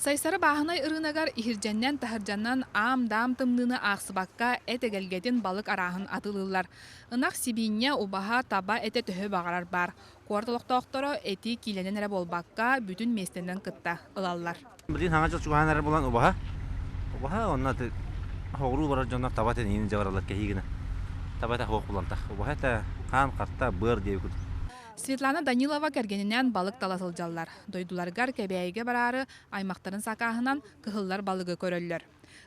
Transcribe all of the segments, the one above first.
Сайсары бааһынай ырыынагар иһирдьэннэн-таһырдьаннан аам-даам тымныыны аахсыбакка эт эгэлгэтин балык арааһын атыылыыллар. Ынах, сибиинньэ, убаһа, таба этэ төһө баҕарар баар. Куорат олохтоохторо эти киилэнэн эрэ буолбакка, бүтүн миэстэнэн кытта ылаллар. Билигин саҥа дьыл чугаһаан эрэр буолан убаһа, убаһа уонна хоҕуруу барар дьоннор таба этин иһин дьабараллар кэһии гына. Таба этэ суох булантах. Убаһа этэ хаан, харта, быар диэбит курдук. Светлана Данилова кэргэнинээн балык тала сылдьаллар. Дойдуларыгар Кэбээйигэ бараары аймахтарын сакааһынан кыһыллар балыгы көрөллөр.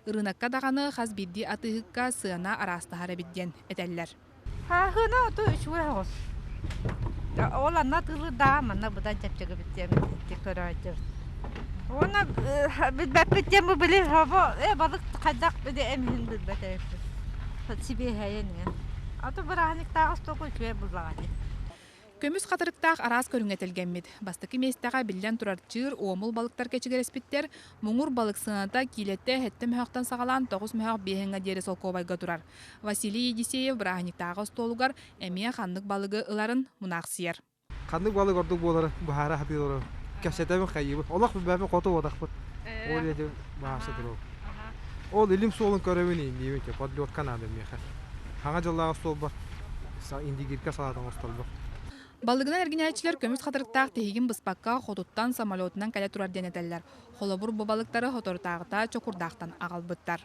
Ырыынакка даҕаны хас биирдии атыыһыкка сыана араастаһар эбит диэн этэллэр. Хааһына ото үчүгэй оҕус. Ол анна атыылыыр манна быдан чэпчэкибит диэн көрөөччүбүт. Уонна билбэппит диэн бу били балык хайдах эмиһин билбэт эбиппит. Сибиэһэйин Аты бырааһынньыктааҕы остуолга үчүгэй буллаҕа дии. Көмүс хатырыктаах араас көрүҥҥэ тэлгэммит. Бастакы миэстэҕэ биллэн турар чыыр, уомул балыктар кэчигирэспиттэр. Муҥур балык сыаната киилэтэ сэттэ мөһөөхтөн саҕалаан 9 мөһөөх биэһэҥҥэ диэри солкуобайга турар. Василий Едисеев бырааһынньыктааҕы остуолугар эмиэ ханнык балыгы ыларын мунаахсыйар. Ханнык балык ордук буоларын быһаара сатыыллар. Кэпсэтэбин хайыыбын. Олох билбэппин хоту уотахпыт. Ол иһин баһаарса турабын. Ол илим суолун көрөбүн иинниибин подледка наада миэхэ. Хаҥа дьыллааҕы остуолбар индигирка салаатын оҥосторбор. Балыгынан эргинээччилэр көмүс хатырыктаах тиһигин быспакка хотуттан самолетунан кэлэ турар диэн этэллэр. Холобур, бу балыктары соторутааҕыта Чокурдаахтан аҕалбыттар.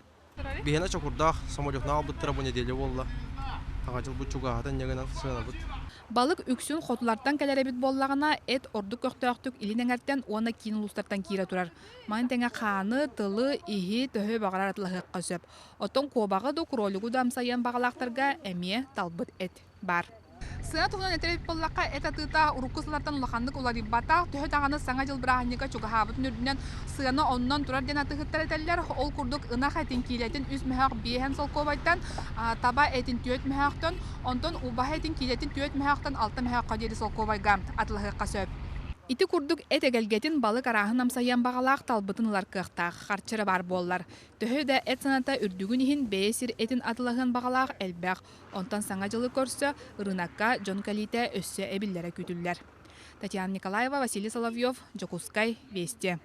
Биһиэнэ Чокурдаах самолетунан аҕалбыттара бу неделя буолла. Аҕа дьылбыт чугаһатан инньэ сыанабыт. Балык үксүн хотулартан кэлэр эбит буоллаҕына, эт ордук көхтөөхтүк илин эҥэртэн уонна киин улуустартан киирэ турар. Маны тэҥэ хааны, тылы, иһи төһө баҕарар атылаһыахха сөп. Оттон куобаҕы да, кролигу да амсайыан баҕалаахтарга эмиэ талбыт эт баар. Сыана туһунан этэр эбит буоллахха, эт атыыта урукку сыллартан улаханнык уларыйбатах, төһө даҕаны Саҥа дьыл бырааһынньыга чугаһаабытын үрдүнэн сыана оннун турар диэн атыыһыттар этэллэр. Ол курдук ынах этин киилэтин үс мөһөөх биэһэн солкуобайтан, таба этин түөрт мөһөөхтөн, онтон убаһа этин киилэтин түөрт мөһөөхтөн алта мөһөөххө диэри солкуобайга атылаһыахха сөп. Ити курдук эт эгэлгэтин балык арааһын амсайыан баҕалаах талбытын ылар кыахтаах, харчы эрэ баар буоллар. Төһө да эт сыаната үрдүгүн иһин бэйэ сир этин атылаһыан баҕалаах элбэх. Онтон Саҥа дьылы көрсө ырыынакка дьон кэлиитэ өссө эбиллэрэ күүтүллэр. Татьяна Николаева, Василий Соловьев, Дьокуускай, Вести.